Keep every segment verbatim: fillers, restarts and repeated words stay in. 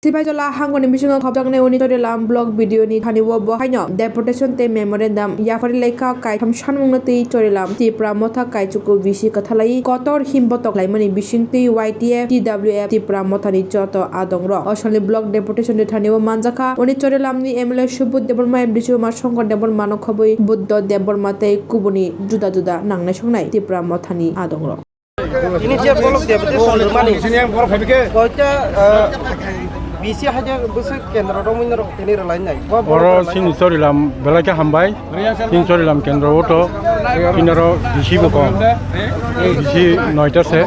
Sibaijola hangoni bisingo khopjaknai uni Chorilam block B D O ni thani o bo haino deputation tei memorandum yapharwi laikha kaitham sanmungno twi Chorilam Tipra Motha Kaichuku B C kwthalai kotor himbotok laimani bisingtwi Y T F, T W F, Tipra Mothani joto adongrok. Osolni block deputation ni thani o manjakha uni Chorilam ni M L A Subodh Debbarma, M D C Uma Shankar Debbarma no khobwi Buddha Debbarma tei kubuni juda juda nangnai songnai Tipra Mothani adongrok. Ini je bolok dia betul sendiri mani. Sini yang borok habike. Koita, eh, B C haja busu kendro dong minor tini relai nai. Oro sini Chorilam belai khe hambai. Sini Chorilam kendro oto. Kinaro D C bo kom. D C noita se.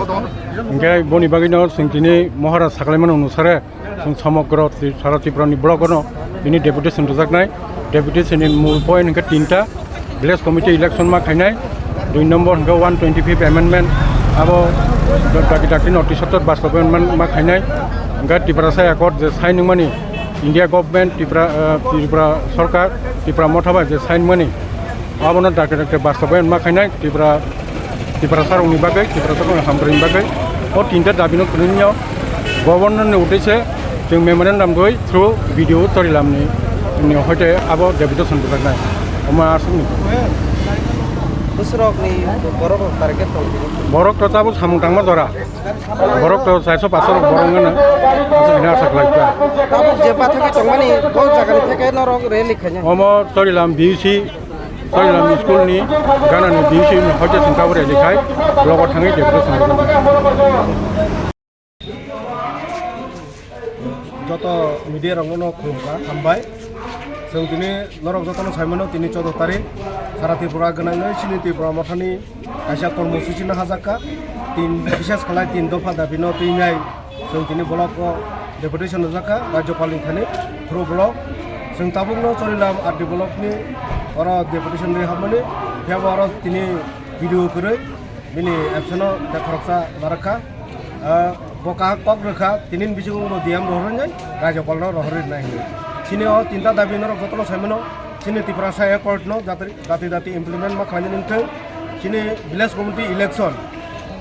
Hingke boni bagwi no sing tini Maharaj saklaimani onusare. Chwng somogro Tri-, sara Tripura ni block ono bini deputation rwjaknai. Deputation ni mul point hwnkhe tinta, village committee election ma khainai, dui number hwnkhe one twenty fifth amendment, abo daki daki notice sottor bastobayon ma khainai, hwnkhe Tiprasa accord je sign wngmani India government, Tripura, eh, Tripura sorkar, Tripura motha bai je sign wngmani, abono dakti dakti bastobayon ma khainai Tripura, Tripura sarokni bagwi, Tripura sarokni hamkrai ni bagwi o tinta dabi no kwrwngno governor ni uddeshe chwng memorandum goi through B D O Chorilam ni, ni hoite abo deputation bwjaknai. Omo aswkni. Bwswrok ni borok target tong. Borok to tabuk samung tangma jora. Borok to chairso paso rok borok wngkha na. Aswk hwnwi asa khlai kha. Tabuk je pathakhe tongmani bo jaga ni theke norok rally khaina. Omo Chorilam B C, Chorilam school ni gana ni B C ni hoite sengkha bo rally khai logo thangwi deputation. Joto media rokno no khulumkha, hambai. Chwng tini norok jotono saimano tini choudo tarik sara Tripura gwnangwi chini Tripura mothani kaisa kormosuchi no hajakka. Tin, bises khlai tin dopha dabi no twinai chwng tini block o deputation rwjakka Rajyapal ni thani through block. Chwng tabuk no Chorilam R D block ni oro deputation rwi hapmani, phiya bo oro tini B D O kwrwi bini absent o tei khoroksa narwkha. Ah, bo kaham kok rwkha, tini ni bisingo bo D M rohorwi nai, Rajyapal no rohorwi nai hinwi. Chini o tinta dabi norok jotono saimano, chini Tiprasa accord no jati, jati, jati implement ma khlainani wngthwng, chini village committee election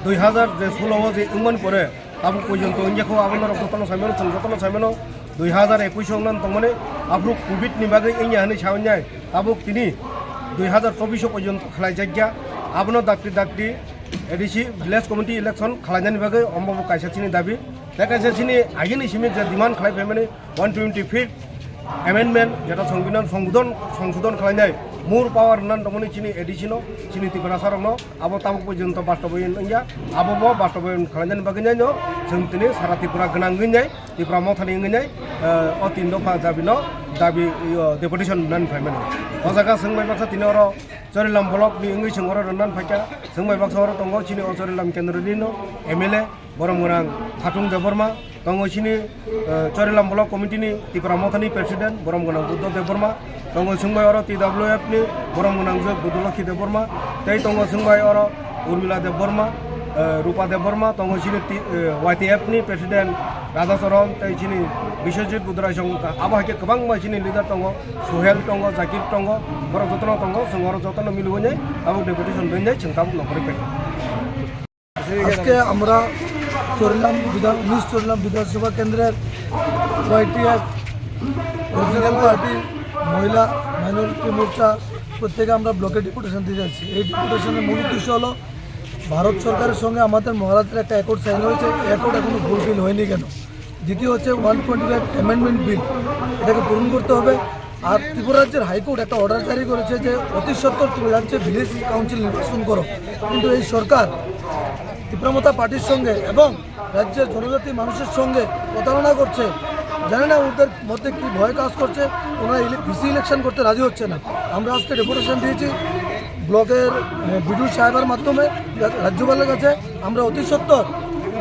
dui hazar je sulo o je wngmani pore, tabuk porjonto wngya kho, abo norok jotono saimano, chwng jotono saimano, dui hazar ekush o wngna tongmani, aphuru covid ni bagwi wngya hinwi sawi nai. Tabuk tini dui hazar chobbish o porjonto khlaijakya. Abono dakti dakti A D C village committee election khlainani bagwi ombo bo kaisa chini dabi. Tei kaisa chini agini simi je demand khlai phaimani one twenty fifth amendment, jeta songbidhan songdon, songsodon khlainai more power rwna tongmani chini A D C no, chini Tiprasa rokno, abo tabuk porjonto bastobayon wngya. Abo bo bastobayon khlainani bagwi nai no chwng tini sara Tripura gwnang wngwi nai. Tipra mothani wngwi nai, eh, o tin dopha dabi no, dabi, yo, deputation nani phaimani. O jaga chwng bai baksa tini oro Chorilam block ni wngwi chwng oro rwnan phaikha. Chwng bai baksa oro tongo chini o Chorilam kendro ni no M L A, borom gwnang Khatung Debbarma, tongo chini, eh, Chorilam block committee ni Tipra mothani president, borom gwnang Buddha Debbarma, tongo chwng bai oro T W F ni borom gwnang je Budolokhi Debbarma, tei tongo chwng bai oro Urmila Debbarma, eh, Rupa Debbarma, tongo chini T-, eh, Y T F ni president Radhacharan, tei chini Biswajit Budrai song wngkha. Abo hai khe kwbangma chini leader tongo, Suhel tongo, Zakir tongo, borok jotono tongo, chwng oro jotono miliwi nai tabuk deputation rwinai chwng tabuk nongkhorwi phaikha. আজকে আমরা চরিলাম বিধান উনিশ চরিলাম বিধানসভা কেন্দ্রের YTF, political party, মহিলা, মাইনরিটি মোর্চা প্রত্যেকে আমরা ব্লকে ডেপুটেশন দিয়ে যাচ্ছি। এই ডেপুটেশনের মূল উদ্দেশ্য হলো ভারত সরকারের সঙ্গে আমাদের মহারাজের একটা অ্যাকর্ড সাইন হয়েছে, এই অ্যাকর্ড এখনো ফুলফিল হয়নি কেন? দ্বিতীয় হচ্ছে one twenty five amendment bill, এটাকে পূরণ করতে হবে। আর ত্রিপুরা রাজ্যের হাইকোর্ট একটা অর্ডার জারি করেছে যে অতি সত্বর তুমি রাজ্যে ভিলেজ কাউন্সিল নির্বাচন করো, কিন্তু এই সরকার ত্রিপুরা মথা পার্টির সঙ্গে এবং রাজ্যের জনজাতি মানুষের সঙ্গে প্রতারণা করছে। জানি না ওদের মধ্যে কি ভয় কাজ করছে, ওনারা ইলে-, ভিসি ইলেকশন করতে রাজি হচ্ছে না। আমরা আজকে ডেপুটেশন দিয়েছি ব্লকের, এ, বিডিও সাহেবের মাধ্যমে রা-, রাজ্যপালের কাছে। আমরা অতি সত্বর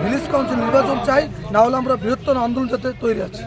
ভিলেজ কাউন্সিল নির্বাচন চাই, না হলে আমরা বৃহত্তর আন্দোলন যাতে তৈরি আছে।